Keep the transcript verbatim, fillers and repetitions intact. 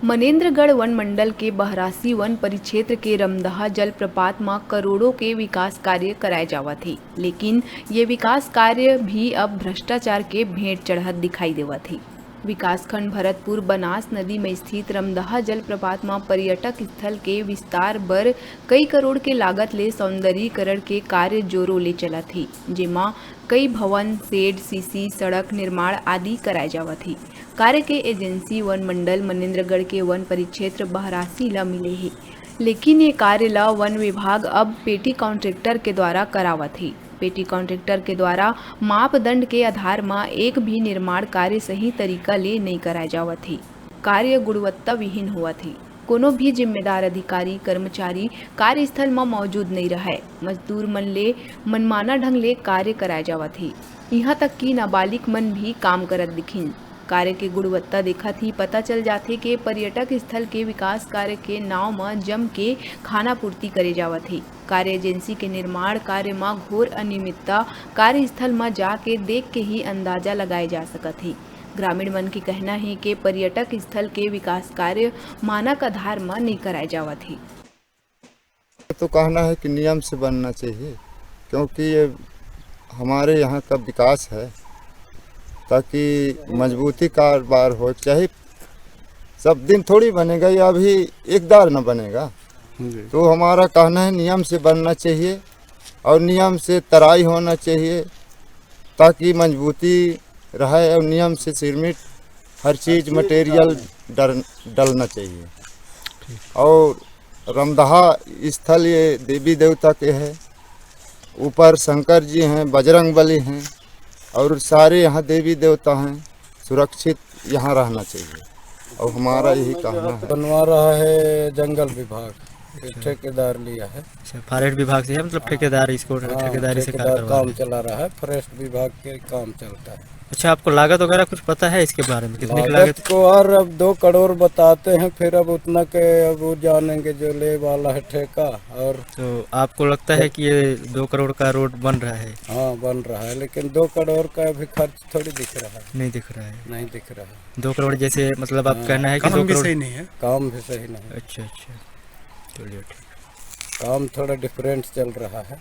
मनेन्द्रगढ़ वन मंडल के बहरासी वन परिक्षेत्र के रमदहा जलप्रपात म करोड़ों के विकास कार्य कराए जावत हे, लेकिन ये विकास कार्य भी अब भ्रष्टाचार के भेंट चढ़त दिखाई देवत हे। विकासखंड भरतपुर बनास नदी में स्थित रमदहा जलप्रपात म पर्यटक स्थल के विस्तार बर कई करोड़ के लागत ले सौंदर्यीकरण के कार्य जोरों ले चलत हे, जेमा कई भवन, शेड, सीसी, सड़क निर्माण आदि कराए जावत हे। कार्य के एजेंसी वन मंडल मनेन्द्रगढ़ के वन परिक्षेत्र बहरासी ल मिले हे, लेकिन ये कार्य ल वन विभाग अब पेटी कॉन्ट्रैक्टर के द्वारा करावत हे। पेटी कॉन्ट्रैक्टर के द्वारा मापदंड के आधार म एक भी निर्माण कार्य सही तरीका ले नइ कराए जावत हे। कार्य गुणवत्ता विहीन होवत हे। कोनो भी जिम्मेदार अधिकारी, कर्मचारी कार्यस्थल म मौजूद नइ रहय। मजदूर मन ले मनमाना ढंग ले कार्य कराए जावत हे। इहां तक कि नाबालिग मन भी काम करत दिखिन। कार्य के गुणवत्ता देखत ही पता चल जाथे के पर्यटक स्थल के विकास कार्य के नांव म जम के खानापूर्ति करे जावत हे। कार्य एजेंसी के निर्माण कार्य म घोर अनियमितता कार्यस्थल म जाके देख के ही अंदाजा लगाए जा सकत हे। ग्रामीण मन के कहना हे के पर्यटक स्थल के विकास कार्य मानक आधार म नइ कराए जावत हे। तो कहना है कि नियम से बनना चाहिए, क्योंकि ये हमारे यहाँ का विकास है, ताकि मजबूती कारोबार हो। चाहे सब दिन थोड़ी बनेगा, ये अभी एक दार न बनेगा। जी। तो हमारा कहना है नियम से बनना चाहिए और नियम से तराई होना चाहिए, ताकि मजबूती रहे और नियम से सिरमिट हर चीज मटेरियल डर, डलना चाहिए। और रमदहा स्थल ये देवी देवता के है, ऊपर शंकर जी हैं, बजरंग बली हैं और सारे यहाँ देवी देवता हैं। सुरक्षित यहाँ रहना चाहिए और हमारा यही कहना है। बनवा रहा है जंगल विभाग, ठेकेदार लिया है। अच्छा, फॉरेस्ट विभाग से है, मतलब ठेकेदार इसको हाँ, ठेकेदारी से कार्य ठेकेदार करवा काम रहे हैं। चला रहा है, फॉरेस्ट विभाग के काम चलता है। अच्छा, आपको लागत वगैरह कुछ पता है इसके बारे में, कितने की लागत लागत? को और अब दो करोड़ बताते हैं, फिर अब उतना के अब वो जानेंगे जो ले वाला है ठेका। और तो आपको लगता है कि ये दो करोड़ का रोड बन रहा है? हाँ, बन रहा है, लेकिन दो करोड़ का अभी खर्च थोड़ी दिख रहा है, नहीं दिख रहा है। नहीं दिख रहा है। दो करोड़ जैसे, मतलब, आप हाँ। कहना है कि दो काम भी करोड़ सही नहीं है। काम भी सही नहीं, अच्छा, अच्छा, चलिए, ठीक। काम थोड़ा डिफरेंट चल रहा है।